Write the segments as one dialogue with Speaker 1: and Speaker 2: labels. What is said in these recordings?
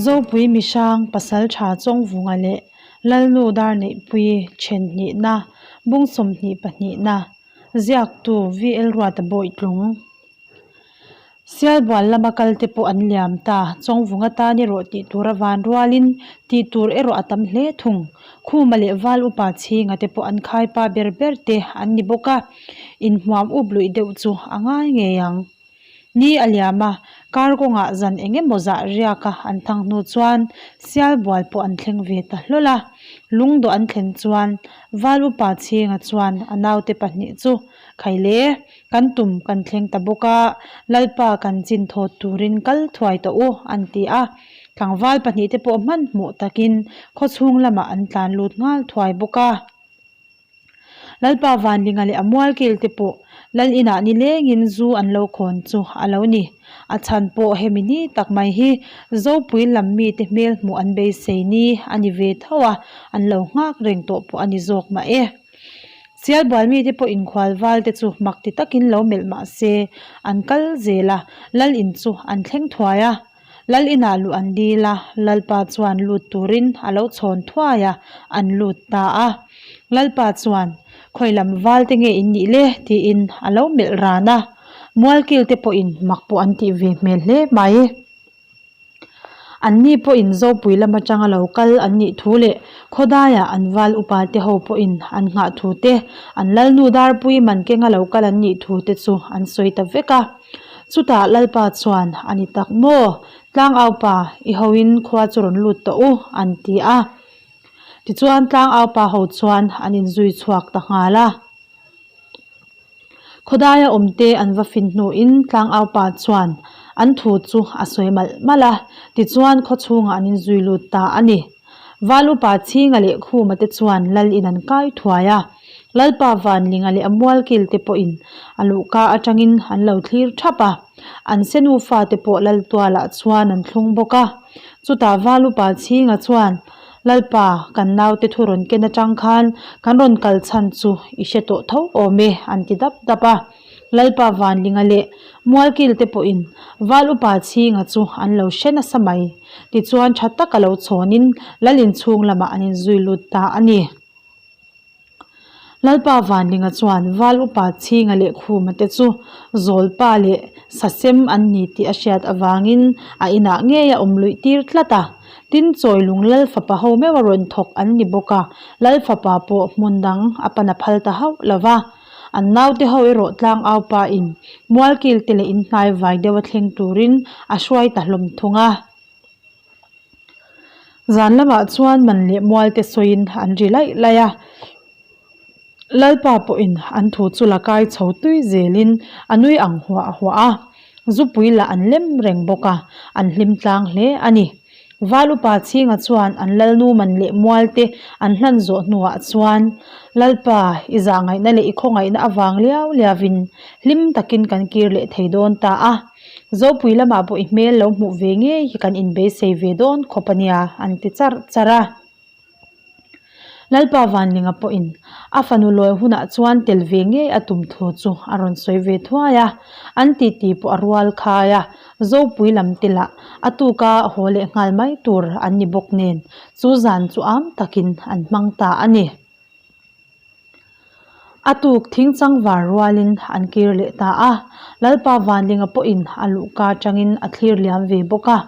Speaker 1: Zopui Mihrang Pasaltha Chawngvunga leh Lalnu Darneihpuii then hnihna, bung 22 na, ziaktu VL Ruata Bawitlung. Sialbual lama kalte pawh an liam ta, Chawngvunga tan erawh tih tur a van rualin tih tur erawh a tam hle thung. Khuma leh Val upa chhinga te pawh an khaipa ber ber te an ni bawk a, inhmuam up luih deuh chu a ngai ngei ang. Ni a liam a, kar kawngah zan eng emaw zah riaka an thang hnu chuan Sialbual pawh an thleng ve ta hlawl a. Lungdawh an thlen chuan Val upa chhinga chuan a naute pahnih chu Khaile, kan tum kan thleng ta bawk a, Lalpa kan chin thawt turin kal thuai tawh u, an ti a. Tlangval pahnihte pawh hmanhmawh takin khawchhung lamah an tlan lut nghal thuai bawk a. Lalpa Vanlinga leh a mualkil te pawh Lal inah nilengin zu an lo khawn chu a lo ni. A chhan pawh hemi ni tak mai hi Zopui lam mite hmel hmuh an beisei ni a ni ve tho a, an lo nghak reng tawh pawh a ni zawk mah e. Sialbual mite pawh inkhual val te chu mak ti takin lo melh mah se an kal zel a, Lal in chu an thleng thuai a. Lal inah luh an dil a, Lalpa chuan lut turin a lo chhawn thuai a, an lut ta a. Lalpa chuan, Khawi lam val te nge in nih le? tiin a lo melh ran a. Mualkil te pawhin mak pawh an tih ve hmel hle mai. Anni pawhin Zopui lam atanga lo kal an nih thu leh khawdaiah an val upa te ho pawhin an nghah thu te, an Lalnu Darpui man kenga lo kal an nih thu te chu an sawi ta vek a. Chutah Lalpa chuan, A ni tak maw? Tlangaupa, i hoin khua chu rawn lut tawh u, an ti a. Tichuan Tlangaupa ho chuan an inzui chhuak ta nghal a. Khawdaia awmte an va fin hnuin Tlangaupa chuan an thu chu a sawi malh malh a, tichuan khaw chhungah an inzui lut ta a ni. Val upa Chhinga leh Khuma te chuan Lal in an kai thuai a, Lalpa Vanlinga leh a mualkil te pawhin a luhka atangin an lo thlir thap a, an se nufa te pawh Lal tualah chuan an thlung bawk a. Chutah Val upa Chhinga chuan, Lalpa, kan naute thu rawn ken atang khan kan rawn kal chhan chu i hre tawh tho awm e, an ti dap dap a. Lalpa Vanlinga leh Mualkil te pawhin Val upa Chhinga chu an lo hre nasa mai. Tichuan tha taka lo chhawnin Lal inchhung lamah an inzui lut ta a ni. Lalpa Vanlinga chuan Val upa Chhinga leh Khuma te chu Zawlpa leh Sasem an ni tih a hriat avangin a inah ngei a awm luih tir tlat a. Tin, Chawilung Lal fapa ho meuh a rawn thawk an ni bawk a, Lal fapa pawh hmun dang a pan a phal ta hauh lo va. An naute ho erawh tlangau pa in mualkil te leh inhnai vai deuh a thleng turin a hruai ta hlawm thung a. Zan lamah chuan man leh mual te sawiin an ri laih laih a, Lalpa pawhin an thu chu la kai chho tui zelin a nui ang huah huah a, zupui lah an lem reng bawk a, an hlim tlang hle a ni. Val upa chhinga chuan an lalnu man leh mual te an hlan zawh hnuah chuan, Lalpa, i zahngaihna leh i khawngaihna avang liau liauin hlim takin kan kir leh thei dawn ta a. Zopui lamah pawh i hmel lo hmuh ve ngei hi kan inbeisei ve dawn khawp a nia, an ti charh charh a. Lalpa Vanlinga pawhin a fanu lawi hunah chuan tel ve ngei a tum thu chu a rawn sawi ve thuai a, an titi pawh a rual khai a, Zopui lam te lah a tuka haw leh nghal mai tur an ni bawk nen chu zan chu am takin an hmang ta a ni. A tuk thing changvar rualin an kir leh ta a, Lalpa Vanlinga pawhin a luhka atangin a thlir liam ve bawk a.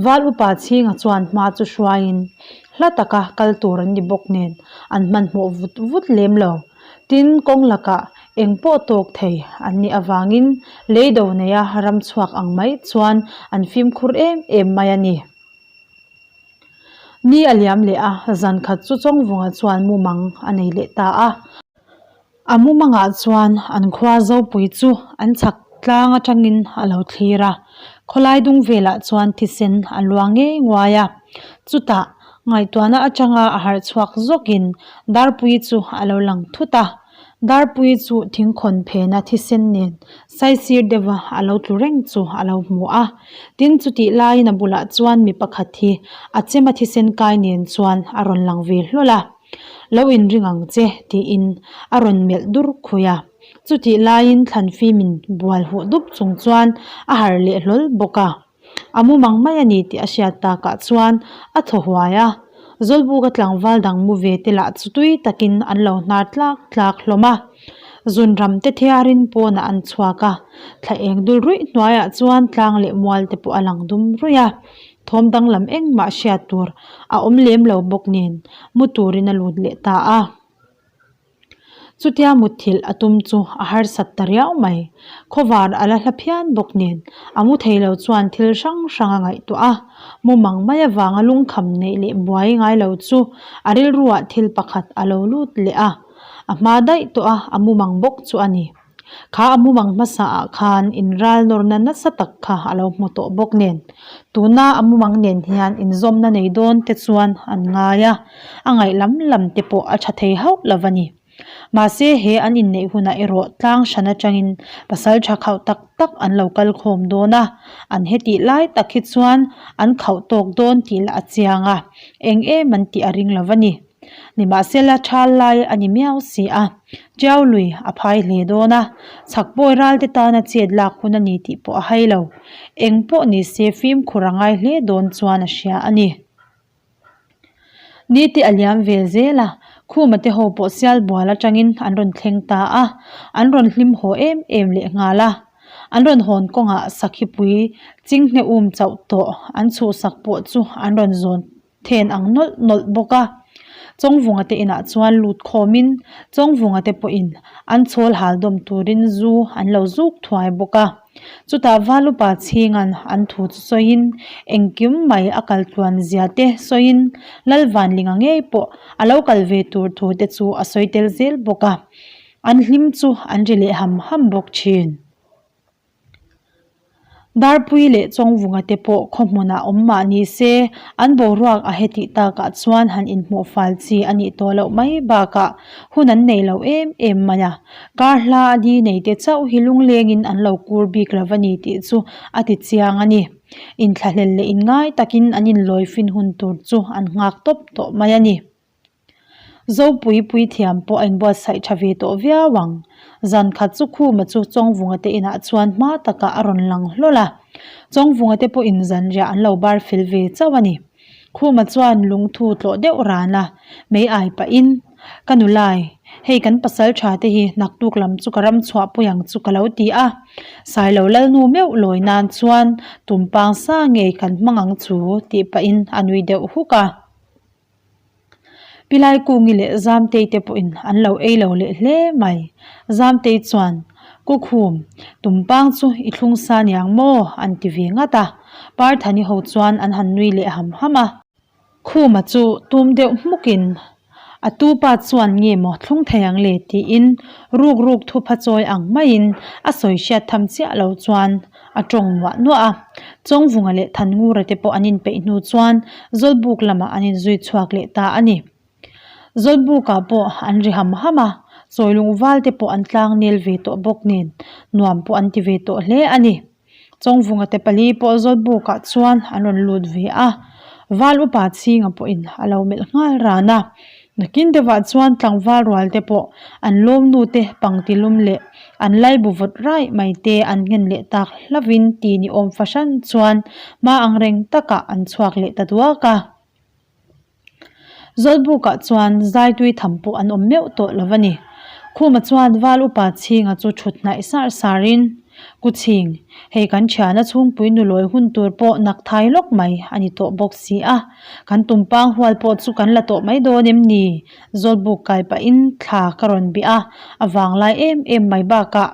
Speaker 1: Val upa Chhinga chuan hma chu hruaiin hla taka kal tur an ni bawk nen an hmanhmawh vut vut lem lo. Tin, kawng lakah eng pawh tawk thei an nih avangin lei do neia ram chhuak ang mai chuan an fimkhur em em mai a ni. Ni a liam leh a, zan khat chu Chawngvunga chuan mumang a nei leh ta a. A mumangah chuan an khua Zopui chu an chhak tlang atangin a lo thlir a, khawlai dung velah chuan thisen a luang ngei nguai a. Chutah ngaihtuahna atanga a harh chhuak zawkin Darpui chu a lo lang thut a. Darpui chu thingkhawn phena thisen nen saisir deuha a lo tlu reng chu a lo hmu a. Tin, chutih laiin a bulah chuan mi pakhat hi a chema thisen kai nen chuan a rawn lang ve hlawl a. Lo inring ang che tiin a rawn melh dur khui a. Chutih laiin thlan fimin bual huh dup chung chuan a harh leh hlawl bawk a. A mumang mai a ni tih a hriat takah chuan a thaw huai a. Zawlbuka tlangval dang mu ve te lah chu tui takin an lo hnar tlak tlak hlawm a. Zunram te thiarin pawnah an chhuak a, thla eng dul ruih hnuaiah chuan tlang leh mual te pawh a lang dum ruih a. Thawm danglam engmah hriat tur a awm lem lo bawk nen mu turin a lut leh ta a. Chutia mutthilh a tum chu a harsat ta riau mai. Khawvar a la hla phian bawk nen a mu thei lo chuan thil hrang hrang a ngaihtuah a. Mumang mai avanga lungkham neih leh buai ngai lo chu a rilruah thil pakhat a lo lut leh a. A hma daih tawh a, a mumang bawk chu a ni. Kha a mumang hmasa ah khan inral nawrna nasa tak kha a lo hmu tawh bawk nen, tuna a mumang nen hian inzawmna nei dawn te chuan an ngai a, a ngaih lam lam te pawh a tha thei hauh lo a ni. Mahse he an inneih hunah erawh tlang hran atangin pasal tha khauh tak tak an lo kal khawm dawn a, an hetih lai tak hi chuan an khauh tawk dawn tih lah a chiang a, eng em an tih a ring lo a ni. Nimahsela thal lai a ni miau si a, Tiau lui a phai hle dawn a, chhak pawi ral te tana chet lak hun a ni tih pawh a hai lo. Eng pawh ni se fimkhur a ngai hle dawn chuan a hria a ni. Ni te a liam ve zel a, Khuma te ho pawh sial bual atangin an rawn thleng ta a, an rawn hlim haw em em leh nghal a. An rawn hawn kawngah sakhipui chinghne um chauh tawh an chhuhsak pawh chu an rawn zawn then ang nawlh nawlh bawk a. Chawngvunga te inah chuan lut khawmin Chawngvunga te pawhin an chhawl hal dawm turin zu an lo zuk thuai bawk a. Chutah Valupa chhinga'n an thu chu sawiin engkim mai a kal tluan zia te sawiin Lalvanlinga ngei pawh a lo kal ve tur thu te chu a sawi tel zel bawk a. An hlim chu an ri leh ham ham bawk thin. Darpui leh Chawngvunga te pawh khaw hmunah awm mah ni se, an boruak a hetih takah chuan han inhmuh fal chi a nih tawh loh mai bakah hun an nei lo em em mai a. Kar hla a di nei te chauh hi lunglengin an lo kur bik lo va ni tih chu a ti chiang a ni. Inthlahlel leh inngai takin an inlawi fin hun tur chu an nghak tawp tawh mai a ni. Zopui puithiam pawh a inbuatsaih tha ve tawh viau ang. Zan khat chu Khuma chu Chawngvunga te inah chuan hma takah a rawn lang hlawl a. Chawngvunga te pawhin zanriah an lo bar fel ve chauh a ni. Khuma chuan lungthu tlawh deuh ran a, mei ai pahin, Ka nulai, hei kan pasal tha te hi naktuk lam chu ka ram chhuah pui ang chu ka lo ti a. Sailo Lalnu meuh lawi nan chuan tumpang sa ngei kan hmang ang chu tih pahin a nui deuh huk a. Pilaikungi leh Zamtei te pawhin an lo ei lo leh hle mai. Zamtei chuan, Kukhum, tumpang chu i thlung sa niang maw? an ti ve ngat a. Parthani ho chuan an han nui leh ham ham a. Khuma chu tum deuh hmukin, A tu pa chuan nge maw thlung thei ang le? tiin ruk ruk thupha chawi ang maiin a sawi hriat tham chiah lo chuan a tawng nuah nuah a. Chawngvunga leh Thanngura te pawh an inpeih hnu chuan Zawlbuk lamah an inzui chhuak leh ta a ni. Zawlbukah pawh an ri ham ham a, Chawilung val te pawh an tlang nel ve tawh bawk nen nuam pawh an ti ve tawh hle a ni. Chawngvunga te pali pawh Zawlbukah chuan an rawn lut ve a, Val upa chhinga pawhin a lo melh nghal ran a. Nakin deuhah chuan tlangval rual te pawh an lawmnu te pangtilum leh an laibu vawt raih mai te an nghen leh tak hlauhin ti ni awm fahran chuan hma ang reng takah an chhuak leh ta duak a. Zawlbukah chuan zaitui tham pawh an awm meuh tawh lo a ni. Khuma chuan val upa chhinga chu thut hnaih sar sarin, Kuchhing, hei kan thiana chhungpui nulawi hun tur pawh nak thai lawk mai a ni tawh bawk si a, kan tumpang hual pawh chu kan la tawh mai dawn em ni? Zawlbuk kai pahin thla ka rawn bih a, a vanglai em em mai bakah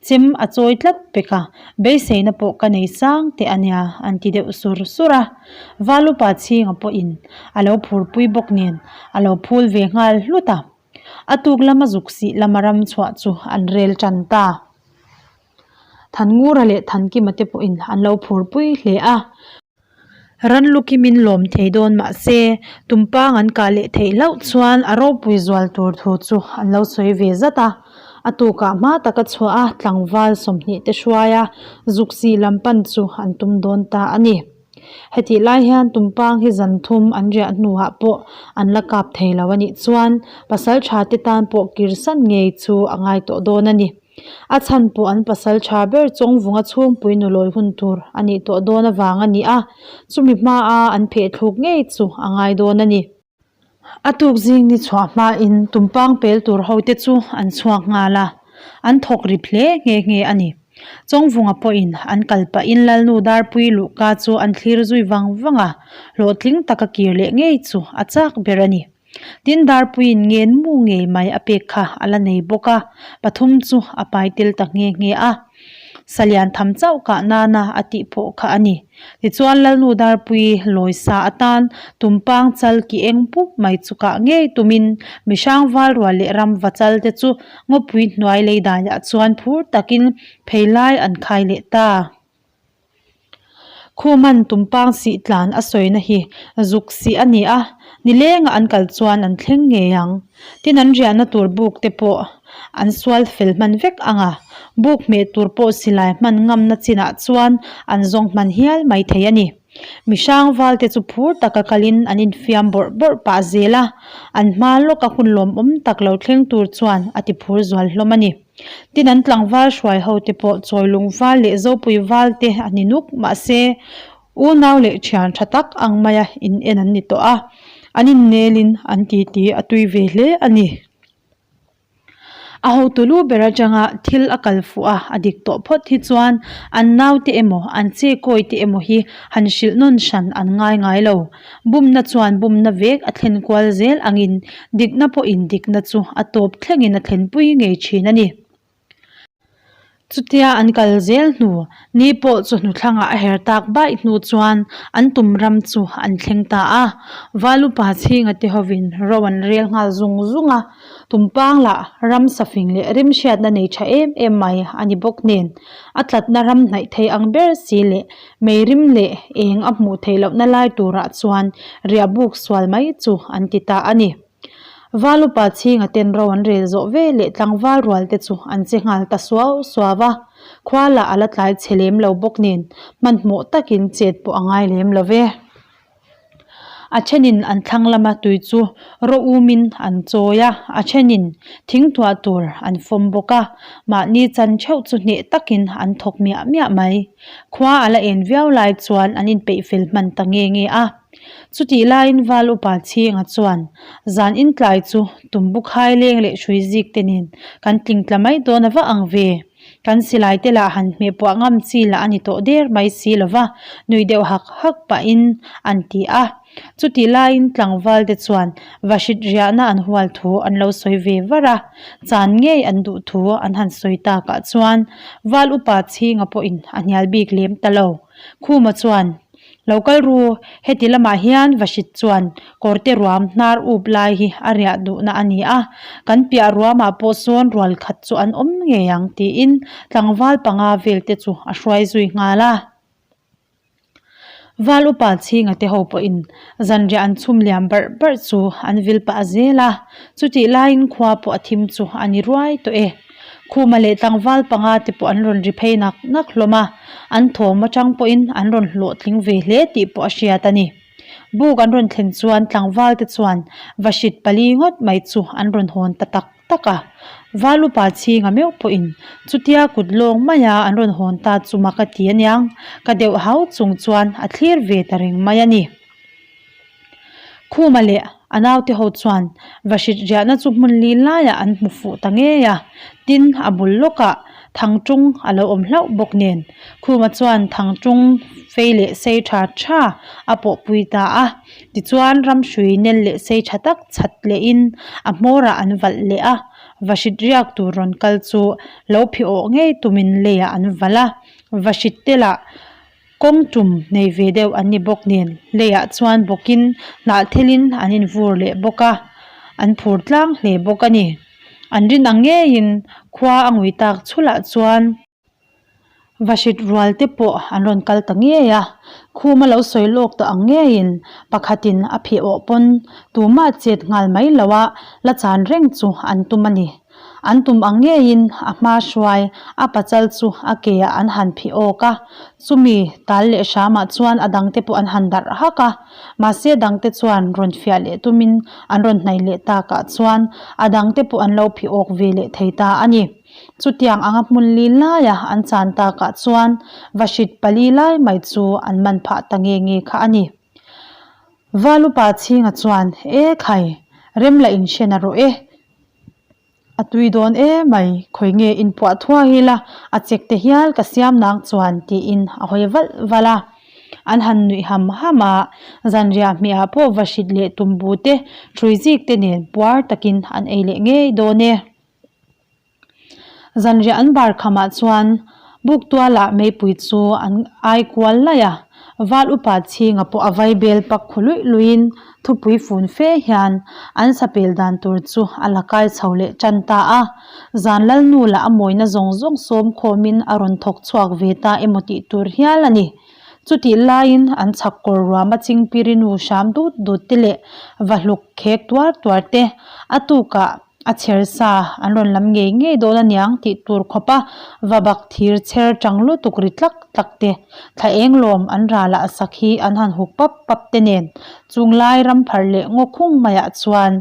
Speaker 1: chem a chawi tlat pek a, beiseina pawh ka nei sang teh a nia an ti deuh sur sur a. Valupa chhinga pawhin a lo phurpui bawk nen a lo phul ve nghal hlut a. A tuk lama zuk sih lama ram chhuah chu an rel tan ta. Thanngura leh Thankima te pawhin an lo phurpui hle a. Ranluki min lawm thei dawn mah se, tumpang an kah leh theih hlauh chuan a ropui zual tur thu chu an lo sawi ve zat a. A tukah hma taka chhuah a tlangval 20 te hruai a, zuk sih lam pan chu an tum dawn ta a ni. Hetih lai hian tumpang hi zan thum an riah hnuah pawh an la kap thei lo a nih chuan pasal tha te tan pawh kirsan ngei chu a ngai tawh dawn a ni. A chhan pawh an pasal tha ber Chawngvunga chhungpui nulawi hun tur a nih tawh dawn avang a ni a, chumi hmaa an phehthluk ngei chu a ngai dawn a ni. A tuk zing ni chhuah hmain tumpang pel tur ho te chu an chhuak nghal a, an thawk rip hle nghe nghe a ni. Chawngvunga pawhin an kal pahin Lalnu Darpui luhka chu an thlir zui vang vang a, hlawhtling taka kir leh ngei chu a chak ber a ni. Tin Darpuiin ngen mu ngei mai a pek kha a la nei bawk a, pathum chu a pai tel ta nghe nghe a. Salian tham chauh kah nana a tih pawh kha a ni. Tichuan Lalnu Darpui lawi sa atan tumpang chal ki eng pup mai chu kah ngei tumin mihrang val rual leh ram va chal te chu ngawpui hnuai lei daiah chuan phur takin phei lai an khai leh ta. Khuman tumpang sih tlan a sawina hi zuk sih a ni a, nilenga an kal chuan an thleng ngei ang. Tin an riahna tur buk te pawh an sual fel hman vek ang a, buk hmeh tur pawh silai hman ngamna chinah chuan an zawng hman hial mai thei a ni. Mihrang val te chu phur taka kalin an infiam bawrh bawrh pah zel a, an hma lawka hun lawmawm tak lo thleng tur chuan a ti phur zual hlawm a ni. Tin an tlangval hruai ho te pawh Chawilung val leh Zopui val te a ni nuk mahse unau leh thian tha tak ang maia in en an ni tawh a, an innelin an titi a tui ve hle a ni. A hotu lu ber atanga thil a kal fuh a, a dik tawh phawt hi chuan an naute emaw an che kawi te emaw hi han hrilh nawn hran an ngai ngai lo. Bumna chuan bumna vek a thlen kual zel angin dikna pawhin dikna chu a tawp thlengin a thlenpui ngei thin a ni. Chutia an kal zel hnu, ni pawh chu hnuthlangah a her tak baih hnu chuan an tum ram chu an thleng ta a. Valupa chhinga te hovin ro an rel nghal zung zung a, tumpang lah ram safing leh rimhriatna nei tha em em mai a ni bawk nen, a tlatna ram hnaih thei ang ber si leh Mei rim leh eng a hmuh theih lohna lai turah chuan riah buk sual mai chu an ti ta a ni. Val upa chhinga ten ro an rel zawh ve leh tlangval rual te chu an che nghal ta suau suau a, khua lah a la tlai chhe lem lo bawk nen hmanhmawh takin chet pawh a ngai lem lo ve. A thenin an thlang lama tui chu raw umin an chawi a, a thenin thing tuah tur an fawm bawk a, mahni chan theuh chu hneh takin an thawk miah miah mai. Khua a la en viau lai chuan an inpeih fel hman ta nge nge a. Chutih laiin Val upa Chhinga chuan, Zan intlai chu tumbu khai leng leh hrui zik te nen kan tling tla mai dawn a va ang ve. Kan silai te lah han hmeh puah ngam chi lah a ni tawh der mai si lo va, nui deuh hak hak pahin an ti a. Chutih laiin tlangval te chuan vahrit riahna an hual thu an lo sawi ve var a, chan ngei an duh thu an han sawi takah chuan Val upa chhinga pawhin a hnial bik lem ta lo. Khuma chuan Lo kal ru, heti lamah hian Vahrit chuan kawrte ruam hnar up lai hi a riah duhna a ni a, kan piah ruamah pawh sawn rual khat chu an awm ngei ang tiin tlangval panga vel te chu a hruai zui nghal a. Val upa chhinga te ho pawhin zanriah an chhum liam barh barh chu an vil pah zel a, chutih laiin khua pawh a thim chu a ni ruai tawh e. Khuma leh tlangval panga te pawh an rawn ri phei nak nak hlawm a, an thawm atang pawhin an rawn hlawhtling ve hle tih pawh a hriat a ni. Buk an rawn thlen chuan tlangval te chuan vahrit pali ngawt mai chu an rawn hawn ta tak tak a. Val upa chhinga meuh pawhin chutia kut lawng maia an rawn hawn ta chu mak a ti aniang, ka deuh hau chung chuan a thlir ve ta reng mai a ni. Khuma leh a naute ho chuan vahrit riahna chu hmun li laiah an hmu fuh ta ngei a, tin a bul lawkah thangṭung a lo awm hlauh bawk nen Khuma chuan thangṭung fei leh sei tha tha a pawhpui ta a, tichuan ramhrui nel leh sei tha tak chhat lehin a hmawrah an valh leh a, vahrit riak tur rawn kal chu lo phi awh ngei tumin leiah an valh a, vahrit te lah Kawng tum nei ve deuh an ni bawk nen leiah chuan bawkin hnah thelin an invur leh bawk a, an phur tlang hle bawk a ni. An rin ang ngeiin khua a ngui tak chhulah chuan vahrit rual te pawh an rawn kal ta ngei a, khum a lo sawi lawk tawh ang ngeiin pakhatin a phih awh pawn tumah chet nghal mai lo a la chan reng chu an tum a ni. An tum ang ngeiin a hma hruai a pachal chu a ke ah an han phih awk a, chumi tal leh hramah chuan a dangte pawh an han darh hak a, mahse dangte chuan rawn fiah leh tumin an rawn hnaih leh takah chuan a dangte pawh an lo phih awk ve leh thei ta a ni. Chutiang anga hmun li laia an chan takah chuan vahrit pali lai mai chu an man phah ta nge nge kha a ni. Valupa chhinga chuan, E khai, rem la inhren a rawh e. A tui dawn emai, khawi nge inpuah thuai ila a chek te hial ka siam nang chuan tiin a hawi valh valh a. An han nuih ham ham a, zanriah hmehah pawh vahrit leh tumbu te, hrui zik te nen puar takin an ei leh ngei dawn e. Zanriah an bar khamah chuan buk tualah meipui chu an ai kual laih a, val upa chhinga pawh a vai bel pak khu luih luihin thupui fun fe hian an sapel dan tur chu a la kai chho leh tan ta a. Zan lalnu lah a mawina zawng zawng sawm khawmin a rawn thawk chhuak ve ta emaw tih tur hial a ni. Chutih laiin an chhak kawr ruama chingpirinu hram dut dut te leh vahluk khek tuar tuar te a tukah A chher sa an rawn lam ngei ngei dawn aniang tih tur khawpa va bak thir chher tang lutuk ri tlak tlak te, thla eng lawm an ralah sak hi an han huk pap pap te nen chung lai ram pharh leh ngaw khung maiah chuan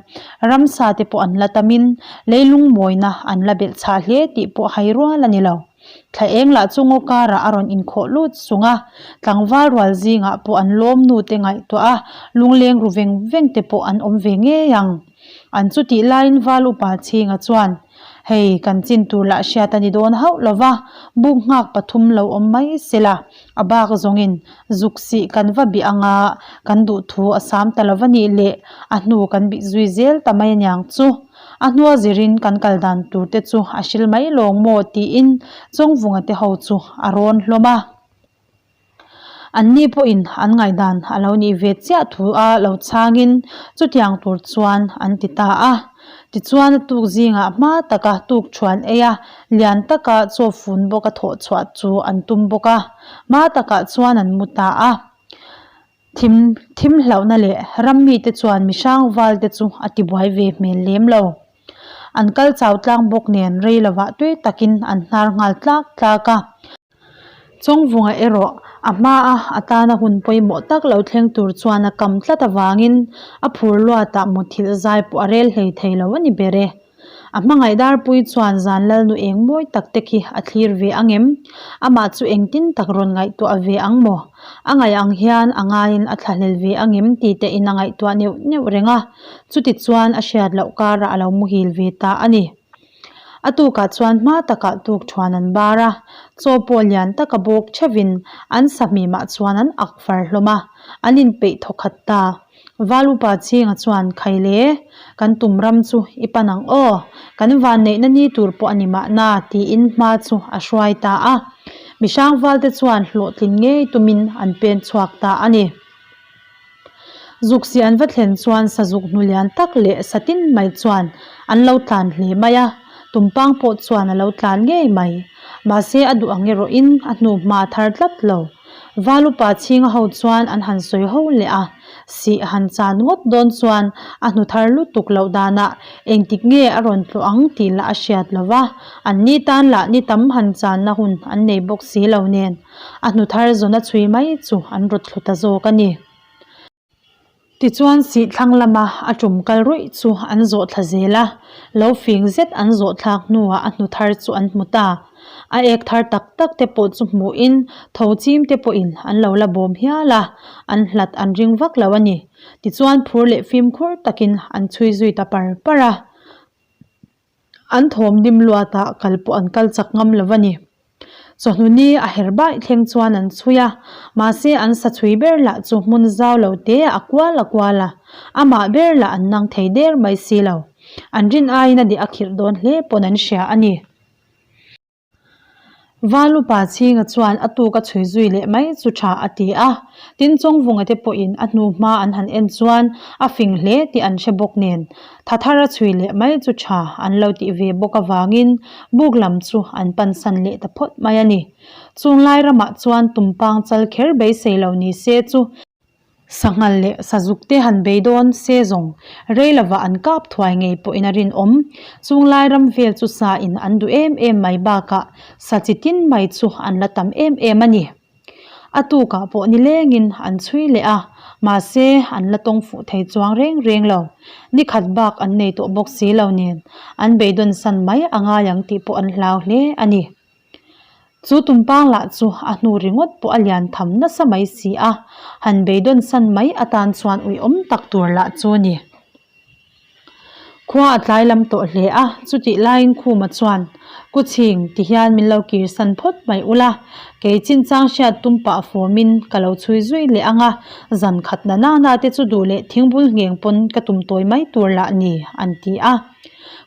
Speaker 1: ramsa te pawh an la tamin leilung mawina an la belh chhah hle tih pawh hai rual a ni lo. Thla eng lah chu ngaw karah a rawn inkhawh lut sung a, tlangval rual zingah pawh an lawm nu te ngaihtuah a lungleng ru veng veng te pawh an awm ve ngei ang. An chutih laiin Val upa Chhinga chuan, Hei, kan chin tur lah hriat a ni dawn hauh lo va, buk nghak pathum lo awm mai sela, a bak zawngin zuk sih kan va bih ang a, kan duhthu a sam ta lo va nih leh a hnu kan bih zui zel ta mai aniang chu. A hnua zirin kan kal dan tur te chu a hril mai lawng maw tiin Chawngvunga te ho chu a rawn hlawm a. An ni pawhin an ngaihdan a lo nih ve chiah thu a lo chhangin chutiang tur chuan an ti ta a. Tichuan a tuk zingah hma taka tuk thuan ei a, lian taka chaw fun bawka thawh chhuah chu an tum bawk a. Hma takah chuan an mu ta a. Thim thim hlauhna leh ram mite chuan mihrang valte chu a tibuai ve hmel lem lo. An kal chau tlang bawk nen rei lovah tui takin an hnar nghal tlak tlak a. Chawngvunga erawh a hmaa a tana hun pawimawh tak lo thleng tur chuan a kam tlat avangin a phur luatah muthilh zai pawh a rel hlei thei lo a ni ber e. A hmangaih darpui chuan zan lalnu eng mawi tak te khi a thlir ve ang em? Amah chu engtin tak rawn ngaihtuah ve ang maw? A ngaih ang hian a ngaiin a thlahlel ve ang em ti tein a ngaihtuah neuh neuh reng a, chuti chuan a hriat loh karah a lo muhil ve ta a ni. A tukah chuan hma takah tuk thuan an bar a, chaw pawh lian taka bawk theuhin an sahmimah chuan an ak far hlawm a, an inpeih thawkhat ta. Val upa Chhinga chuan, Khaile, kan tum ram chu i pan ang aw, kan vanneihna ni tur pawh a ni mahna, tiin hma chu a hruai ta a. Mihrang valte chuan hlawhtlin ngei tumin an pen chhuak ta a ni. Zuk si an va thlen chuan sazuk hnu lian tak leh sa tin mai chuan an lo tlan hle mai a, tumpang pawh chuan a lo tlan ngei mai. Mahse a duh ang erawhin a hnu hma thar tlat lo. Val upa chhinga ho chuan an han sawi ho leh a, sih han chan ngawt dawn chuan a hnu thar lutuk loh danah engtik nge a rawn tlawh ang tih lah a hriat lo va, an ni tan lah ni tam han channa hun an nei bawk si lo nen. A hnu thar zawna chhui mai chu an rawt thlu ta zawk a ni. Tichuan sih thlang lama a tum kal ruih chu an zawh thla zel a, lo fing zet an zawh thlak hnuah a hnu thar chu an hmu ta. A ek thar tak tak te pawh chu hmuhin tho chim te pawhin an lo la bawm hial a, an hlat an ring vak lo a ni. Tichuan phur leh fimkhur takin an chhui zui ta par par a. An thawm dim luatah kal pawh an kal chak ngam lo a ni. Chawhnu ni a her baih thleng chuan an chhui a, mahse an sa chhui ber lah chu hmun zau lo te a kual a kual a, amah ber lah an nang thei der mai si lo. An rin aiin a deh a khirh dawn hle pawn an hria a ni. Val upa Chhinga chuan a tuk a chhui zui leh mai chu tha a ti a, tin Chawngvunga te pawhin a hnu hma an han en chuan a fing hle tih an hre bawk nen tha thar a chhui leh mai chu tha an lo tih ve bawk avangin buk lam chu an pansan leh ta phawt mai a ni. Chung lai ramah chuan tumpang chal kher beisei lo ni se chu Sanghal leh sazuk te han bei dawn se zawng rei lova an kap thuai ngei pawhin a rinawm. Chung lai ram vel chu sa in an duh em em mai bakah sa chi tin mai chu an la tam em em a ni. A tukah pawh nilengin an chhui leh a, Mahse, an la tawng fuh thei chuang reng reng lo. Ni khat bak an nei tawh bawk si lo nen, an beidawn san mai a ngai ang tih pawh an hlau hle a ni. Chu tumpang lah chu a hnu ringawt pawh a lian tham nasa mai si a, han beidawn san mai atan chuan uiawm tak tur lah chu a ni. Khua a tlai lam tawh hle a, chutih laiin Khuma chuan, Ku chhing, ti hian min lo kir san phawt mai ula, kei chinchang hriat tum pah fawmin ka lo chhui zui leh ang a, zan khat na nana te chu duh leh thingbul ngheng pawn ka tum tawi mai tur lah ni, an ti a.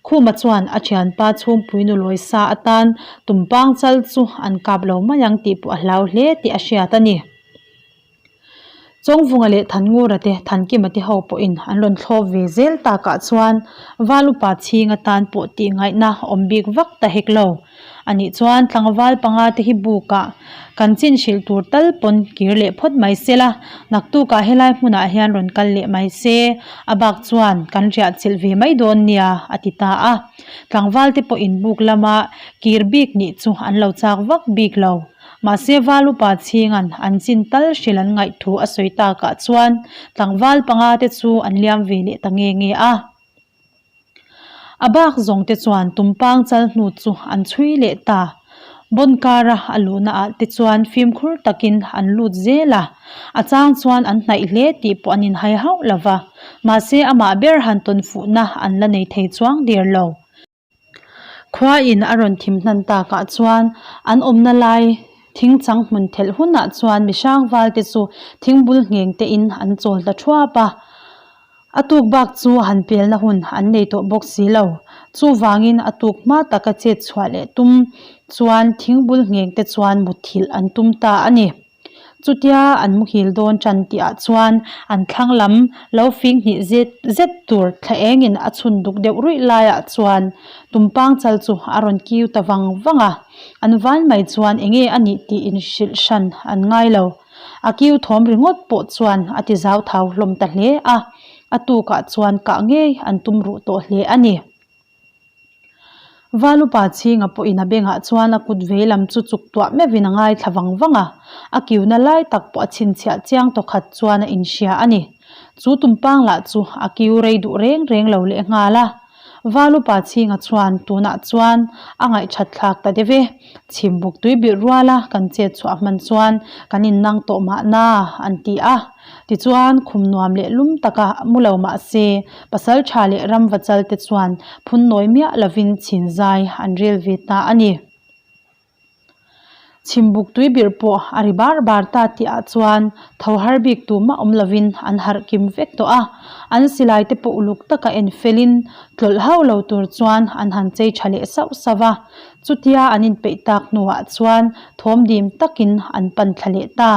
Speaker 1: Khuma chuan a thianpa chhungpui nu lawi sa atan tumpang chal chu an kap lo mai ang tih pawh a hlau hle tih a hriat a ni. Chawngvunga leh Thanngura te, Thankima te ho pawhin an rawn thlawp ve zel takah chuan Val upa chhing atan pawh tih ngaihna awm bik vak ta hek lo. Anih chuan tlangval panga te hi bukah kan chin hrilh tur tal pawn kir leh phawt mai se la, naktukah helai hmunah hian rawn kal leh mai se, a bak chuan kan riah chilh ve mai dawn nia, a ti ta a. Tlangval te pawhin buk lama kir bik nih chu an lo chak vak bik lo. Mahse val upa chhinga'n an chin tal hrilh an ngaih thu a sawi takah chuan tlangval panga te chu an liam ve leh ta nge nge a. A bak zawng te chuan tumpang chal hnu chu an chhui leh ta. Bawn kara a luhna ah te chuan fimkhur takin an lut zel a, a chang chuan an hnaih hle tih pawh an inhai hauh lo va, mahse amah ber han tawn fuhna an la nei thei chuang der lo. Khua in a rawn thim hnan takah chuan an awmna lai thingchang hmun thelh hunah chuan mihrang val te chu thingbul ngheng te in an chawl ta thuap a. A tuk bak chu han pelna hun an nei tawh bawk si lo. Chuvangin a tuk hma taka chet chhuah leh tum chuan thingbul ngheng te chuan mutthilh an tum ta a ni. Chutia an muhil dawn tan tihah chuan an thlang lam lo fing hnih zet zet tur thla engin a chhun duk deuh ruih laiah chuan tumpang chal chu a rawn kiu ta vang vang a. An van mai chuan enge a nih tih inhrilh hran an ngai lo. A kiu thawm ringawt pawh chuan a ti zau thau hlawm ta hle a, a tukah chuan kah ngei an tum ruh tawh hle a ni. Valupa chhinga pawhin a bengah chuan a kut vei lam chu chuk tuah meuhin a ngaithla vang vang a, a kiuna lai tak pawh a chhinchhiah chiang tawkhat chuan a inhria a ni. Chu tumpang lah chu a kiu rei duh reng reng lo lehnghal a. Valupa chhinga chuan tunah chuan a ngaihthat thlak ta deuh e. Chhimbuk tui bilh ruala kan chet chhuah hman chuan kan innang tawh mahna an ti a. Tichuan khum nuam leh lum taka mu lo mah se pasal tha leh ramva chal te chuan phun nawi miah lovin chhin zai an rel ve ta a ni. Chhimbuk tui birh pawh a ri bar bar ta tih ah chuan tho har bik tu mah awm lovin an harh kim vek tawh a, an silai te pawh uluk taka en felin tlawlh hauh lo tur chuan an han chei tha leh sauh sauh a, chutia an inpeih tak hnuah chuan thawm dim takin an pan thla leh ta.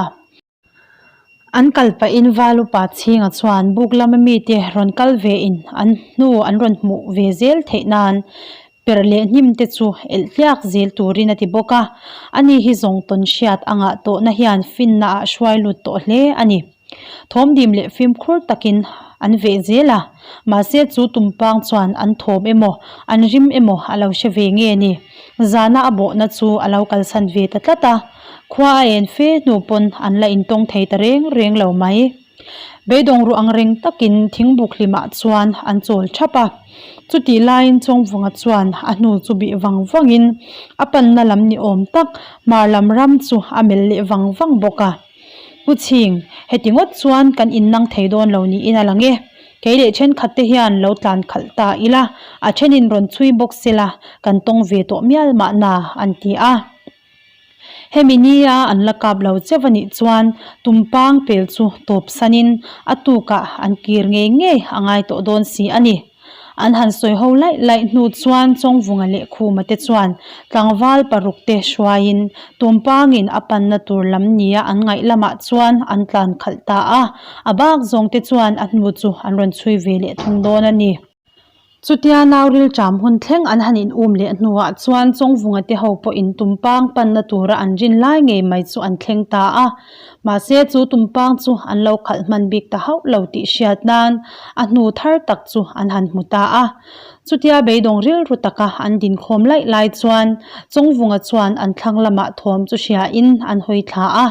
Speaker 1: An kal pahin Val upa chhinga chuan buk lama mite rawn kal ve in an hnu an rawn hmuh ve zel theih nan perh leh hnim te chu elh tliak zel turin a ti bawk a. Ani hi zawng tawn hriat a ngah tawhna hian finna ah hruai lut tawh hle a ni. Thawmdim leh fimkhur takin an veh zel a, mahse chu tumpang chuan an thawm emaw an rim emaw a lo hre ve nge ni. Zana a bawhna chu a lo kalsan ve ta tlat a. Khua a en fe hnu pawn an la intawng thei ta reng reng lo mai. Beidawng ruh ang reng takin thingbuk hlimah chuan an chawl thap a. Chutih laiin Chawngvunga chuan a hnu chu bih vang vangin a panna lam ni awm tak hmar lam ram chu a melh leh vang vang bawk a. Pu Chhing, heti ngawt chuan kan innang thei dawn lo niin a lang e. Kei leh thenkhat te hian lo tlan khalh ta ila, a thenin rawn chhui bawk sela kan tawng ve tawh mial mahna an ti a. Hemi nia an la kap lo cheuh a nih chuan tumpang pel chu tawp sanin a tukah an kir ngei ngei a ngai tawh dawn si a ni. An han sawi ho laih laih hnu chuan Chawngvunga leh Khuma te chuan tlangval paruk te hruaiin tumpangin a panna tur lam nia an ngaih lamah chuan an tlan khalh ta a, a bak zawng te chuan a hnu chu an rawn chhui ve leh thung dawn a ni. Chutia nau rilṭam hun thleng an han in um leh hnuah chuan Chawngvunga te ho pawhin tumpang panna tura an rin lai ngei mai chu an thleng ta a. Mahse chu tumpang chu an lo khalh hman bik ta hauh lo tih hriat nan a hnu thar tak chu an han hmu ta a. Chutia beidawng rilru taka an dinkhawm laih lai chuan Chawngvunga chuan an thlang lamah thawm chu hriain an hawi thla a.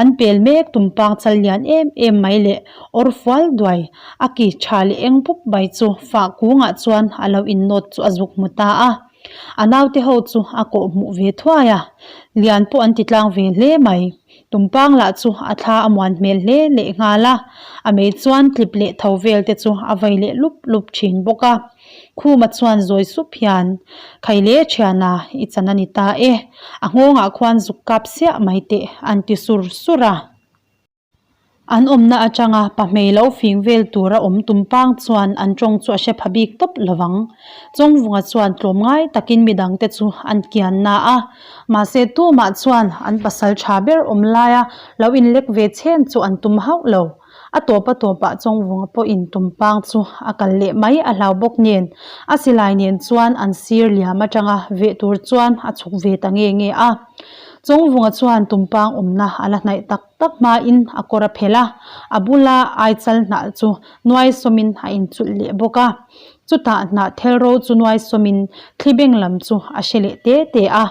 Speaker 1: An pel mek tumpang chal lian em em mai leh awr fual duai a ki tha leh eng pup mai chu fah kungah chuan a lo innawt chu a zuk hmu ta a. A naute ho chu a kawh hmuh ve thuai a, lian pawh an ti tlang ve hle mai. Tumpang lah chu a thla a muan hmel hle leh nghal a, a mei chuan tlip leh tho vel te chu a vei leh lup lup thin bawk a. Khuma chuan zawi sup hian, Khaile thiana, i chan a ni ta e, a nghawngah khuan zuk kap siah mai teh an ti sur sur a. An awmna atanga pahmei lo fing vel tura awm tumpang chuan an tawng chu a hre pha bik tawp lovang. Chawngvunga chuan tlawmngai takin midangte chu an kian na a, mahse tumah chuan an pasal tha ber awm laia lo inlek ve chhen chu an tum hauh lo. A tawp a tawpah Chawngvunga pawhin tumpang chu a kal leh mai a hlau bawk nen a silai nen chuan an sir liam atanga veh tur chuan a chhuk ve ta nge nge a. Chawngvunga chuan tumpang awmna a la hnaih tak tak hmain a kawr a phelh a, a bula aichal hnah chu nuai sawmin a inchulh leh bawk a. Chutah hnah thel ro chu nuai sawmin thli beng lam chu a hre leh te te a,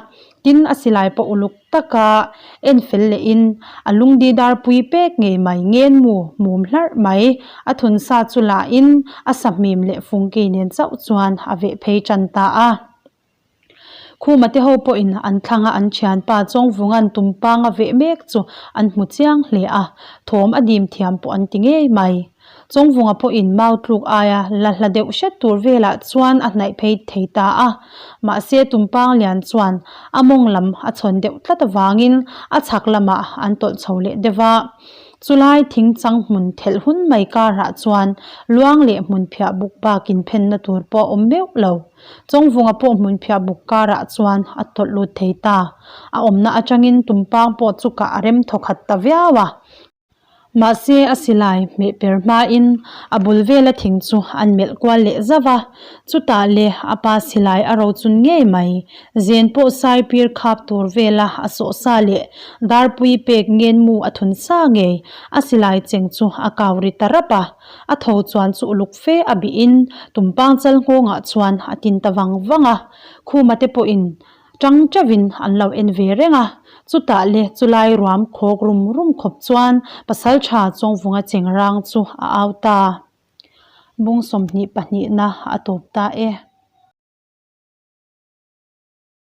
Speaker 1: tin a silai pawh uluk taka en fel lehin a lungdi dar pui pek ngei mai ngen mu mum hlarh mai. A thun sa chu lahin a sahmim leh fungki nen chauh chuan a veh phei tan ta a. Khuma te ho pawhin an thlanga an thianpa Chawngvunga'n tumpang a veh mek chu an hmu chiang hle a, thawm a dim thiam pawh an ti ngei mai. Chawngvunga pawhin mau tluk aia la hla deuh hret tur velah chuan a hnaih phei thei ta a, mahse tumpang lian chuan a mawng lam a chhawn deuh tlat avangin a chhak lamah an tawlh chho leh deuh a. Chulai thing chang hmun thelh hun mai karah chuan luang leh hmun phiah buk bakin phenna tur pawh a awm meuh lo. Chawngvunga pawh hmun phiah buk karah chuan a tawlh lut thei ta. A awmna atangin tumpang pawh chu kah a rem thawkhat ta viau a. Mahse a silai hmeh per hmain a bul vela thing chu an melh kual leh zauh a. Chutah le a pa silai a rochun ngei mai. Zen pawh sai pir khap tur vela a sawh sa leh darpui pek ngenmu a thun sa ngei. A silai cheng chu a kau ri ta rap a. A tho chuan chu uluk fe a bihin tumpang chal nghawngah chuan a tin ta vang vang a, Khuma te pawhin tang teuhin an lo en ve reng a, chutah le chulai ruam khawk rum rum khawp chuan pasaltha Chawngvunga chengrang chu a au ta. Bung 22 na a tawp ta e.